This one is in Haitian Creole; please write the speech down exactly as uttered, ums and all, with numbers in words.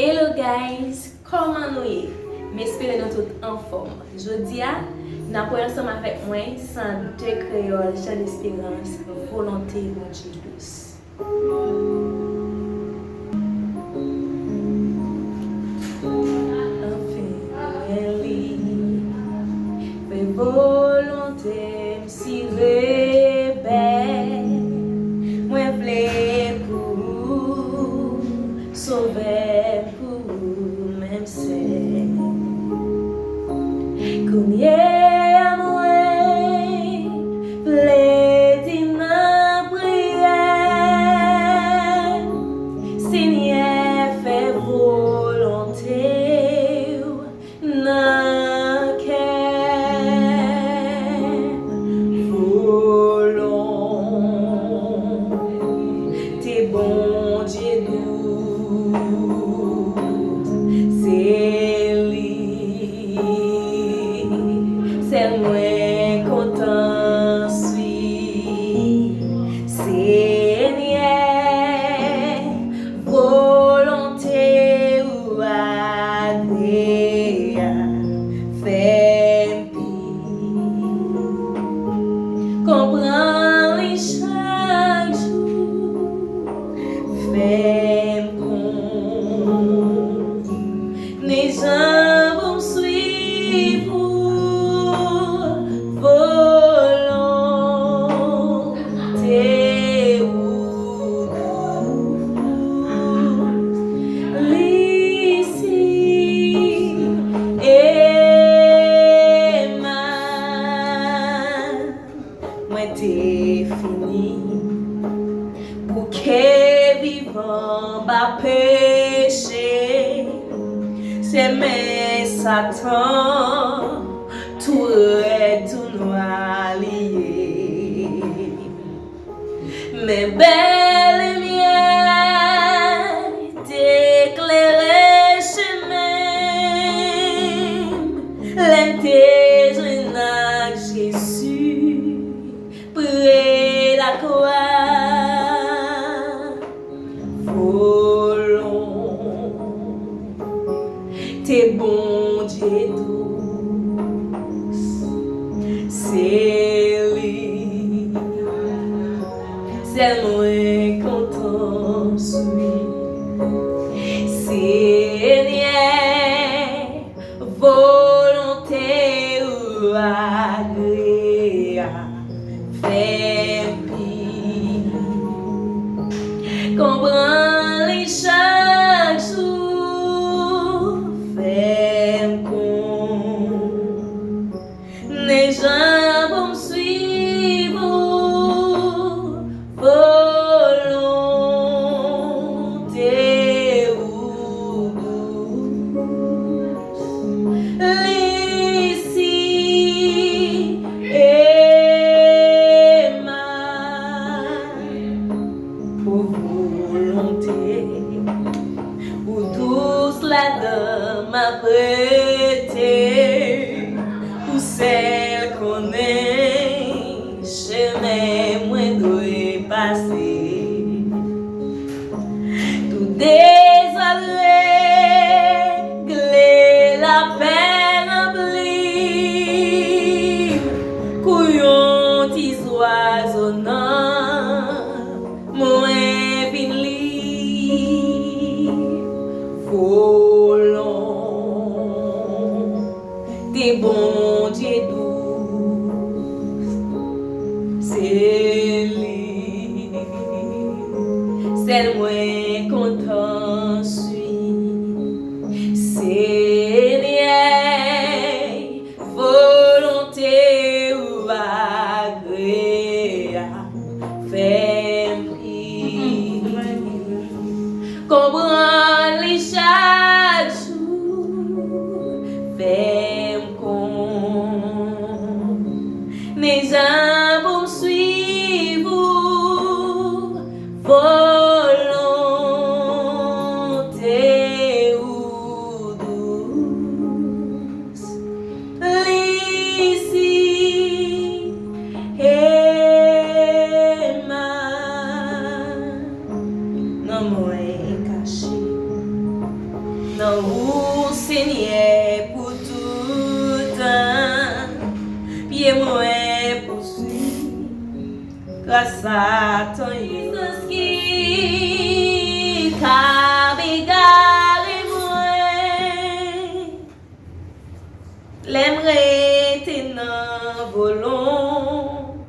Hello guys, kòman nou ye? M espere nou tout anfòm. Jodi a, n ap wè ansanm avèk mwen Sandé Créole, Jean Espérance, Volonté Bondye Dous. Anfen, mwen li, fè volonte m si rebèl. Mwen vle pou ou, Sovè m, pou ou menm sèl. Kounye a mwen vle di nan priyè, Senyè, fè volonte w nan kè m. Volonte Bondye dous, se li sèl mwen kontan swiv. Senyè, volonte ou agreab, fè m pi konprann li chak jou. Fè m konnen jan pou m swiv ou, volonte ou dous, li si enman. Mwen te fini bouke vivan ba peche. Semen Satan tou rèd, tou nwa li ye. Men bèl limyè te klere chemen m lè m te jwenn ak Jezi pre lakwa. Volonte Bondye dous, se li sèl mwen kontan swiv. Senyè, volonte ou agreab, fè m pi konprann li chak jou. Fè m konnen jan pou m swiv ou, volonte ou dous, li si enman. Pou volonte ou dous ladan m ap rete, ou sèl konnen chemen mwen dwe pase. Tout dezòd regle, lapè ranpli m kou yon ti zwazo nan mwen vin li. Volonte Bondye dous, se li sèl mwen kontan swiv. Senyè, volonte ou agreab, fè m pi konprann li chak jou. Fè m konn Nan ou, Senyè, pou toutan, pye mwen pouswiv tras a Tanzans ki kab egare mwen. Lè m rete nan volonte